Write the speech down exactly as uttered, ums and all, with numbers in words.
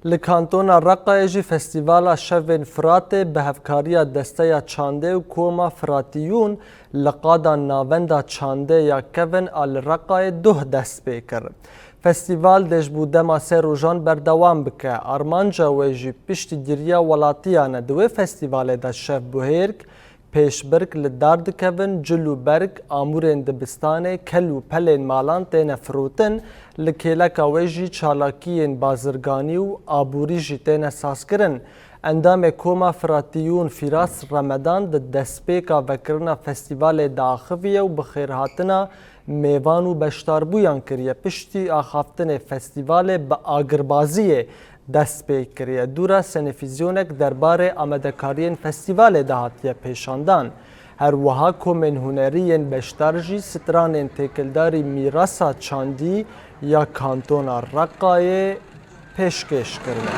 Li Kantona Reqayê jî Festîvala Şevên Firatê bi hevkariya Desteya Çandê û Koma Firatiyûn li qada Navenda Çandê ya Kevin a li Reqayê duh dest pê kir. Festîval dê ji bo dema sê rojan berdewam bike. Armanca wê jî piştî giriya welatiyan e. Di wê festîvalê de şev buhêrk, pêşbirk li dar dikevin, cil û berg, amûrên dibistanê, kel û pelên malan têne firotin, li kêleka wê jî çalakiyên bazirganî û aborî jî têne sazkirin. Endamê Koma Firatiyûn Fîras Remedan di destpêka vekirina festîvalê diaxiviye û bi xêrhatina mêvan û beşdarbûyan kiriye. Piştî axaftinê festîvalê bi agirbaziyê dest pê kiriye. Dûra senefîzyonek derbarê amadekariyên festîvalê de hatiye pêşandan. Her wiha komên hunerî yên beşdar jî stranên têkildarî mîrasa çandî ya Kantona Reqayê pêşkêş kirine.